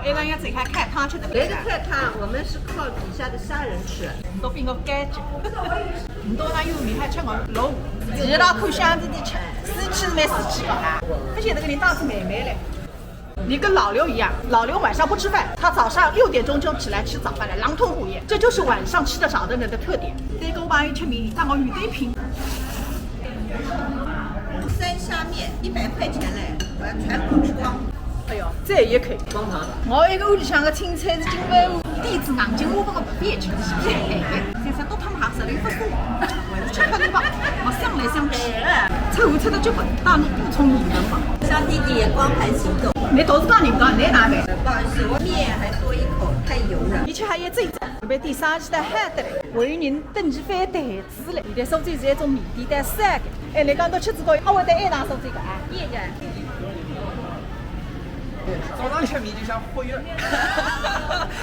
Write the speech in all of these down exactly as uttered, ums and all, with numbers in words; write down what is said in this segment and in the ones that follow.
一般要自家开汤吃的。搿个开汤，我们是靠底下的虾仁吃。都比我高级。你到哪有厉害吃我肉？其他口香子的吃，死去没死去吧？不晓得搿个人档次慢慢嘞。你跟老刘一样，老刘晚上不吃饭，他早上六点钟就起来吃早饭了，狼吞虎咽，这就是晚上吃得少的人的特点。这个朋友吃面，让我有点品。三虾面一百块钱嘞，我要全部吃光。哎呦，这也可以。光糖。我一个屋里向个青菜是金饭碗，底子硬劲，我把我别吃，是不是？想想都他妈还是那个不是，我还是吃看看吧。我想来想去，吃饭吃得结棍，大脑补充营养嘛。小弟弟也光盘行动。你都是讲人家，你哪能？不好意思，我面还多一口，太油了。你吃还有这一张，准备第三期的海的嘞，我有人等级翻台子嘞。现在苏州是一种面点带三个，哎，你讲到吃这个，啊，我得爱拿苏州个啊。一个。早上吃面就像活跃。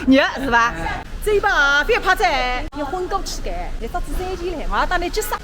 热是吧？嘴巴别怕在，你昏过去的，你到此三级嘞，我要当你急杀。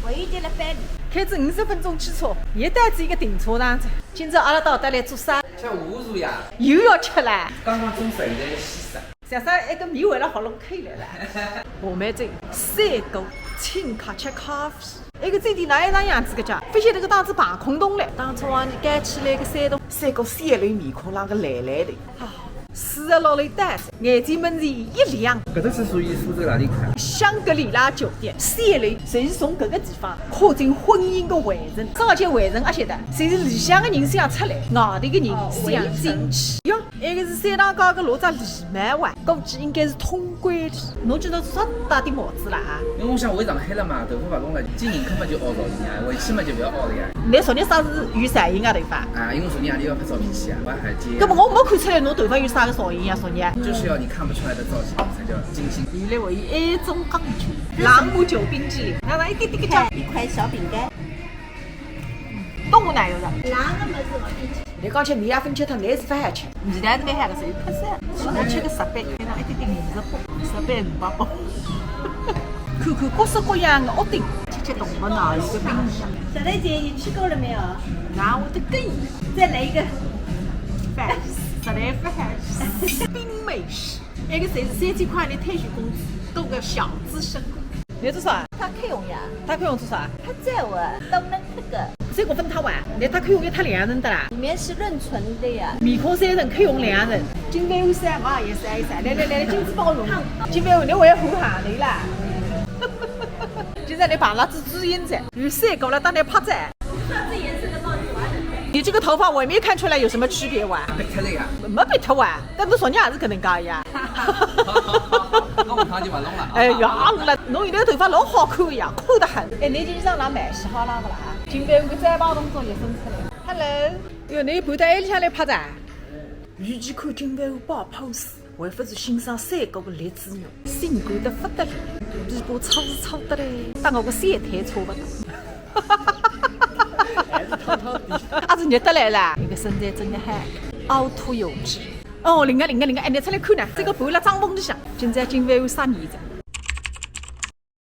我已经来翻你。开始五十分钟汽车，也带着一个停车场子。今朝阿拉到搿搭来做啥？吃午茶呀。又要吃啦。刚刚中饭在西山。 谢谢，一个米为了喉咙开来了。我们这三个请客吃咖啡，一个最近哪一张样子个家，发现这个档次排空洞嘞。当初啊，你盖起来个山东，三个小人面孔浪个来来的。啊，四十六楼单子，眼睛门前一亮。搿个是属于苏州哪里看？香格里拉酒店，小人侪是从搿个地方，跨进婚姻个围城，啥叫围城啊？晓得，侪是里向个人想出来，外头个人想进去。哟， 一个是山塘街个老早礼貌哇，估计应该是通关的。侬今朝啥戴顶帽子啦啊？因为我想回上海了嘛，头发勿弄了，进人客嘛就拗造型呀，回去嘛就勿要拗了呀。侬昨日啥是有造型啊头发？啊，因为昨日夜里要拍照片去啊，我还接。搿么我没看出来侬头发有啥个造型呀，昨日？就是要你看不出来的造型，才叫精心。原来我有一种讲究，朗姆酒冰淇淋，拿上一点点个酱。一块小饼干。动物奶油的。哪个么子我一起 侬讲吃面也分吃脱，侬是勿好吃。味道是蛮好个，属于特色。我吃个石板，配上一点点面食包，石板五百包。看看各式各样的屋顶，吃吃动物奶油个冰。小玳姐，你吃够了没有？那我的更。再来一个。饭，实在不好吃。冰美食，那个谁是三千块的退休工资，都个小资生活。 侬做啥？他可以用呀。他可以用做啥？他在我都能这个。这个分他玩，那他可以用给他两人的啦。里面是润唇的呀。面孔三层可以用两层。金杯有三嘛，也是一三。来来来来，金子帮我用。金杯有，你我也红哈的啦。现在你把那只朱茵子，有三个了，当然拍在。你这个头发我也没看出来有什么区别哇？白脱了呀。没白脱哇。 搿侬昨日也是搿能介呀？搿下趟就勿弄了啊。哎呀，弄了，侬现在头发老好看个呀，酷得很。哎，侬今朝上来蛮稀罕啦，勿啦？今朝有个再把动作也生出来。Hello，哟，侬又跑到埃里向来拍照啊？与其看金饭碗摆pose，还不如欣赏三个个立姿态，性感得不得了，尾巴粗是粗得嘞，搭我个小腿差不多。还是汤汤底。阿是热得来啦，搿个身材真的好，凹凸有致。 哦，灵个灵个灵个，哎，侬出来看呢，这个盘辣帐篷里向。今朝金饭碗啥面子？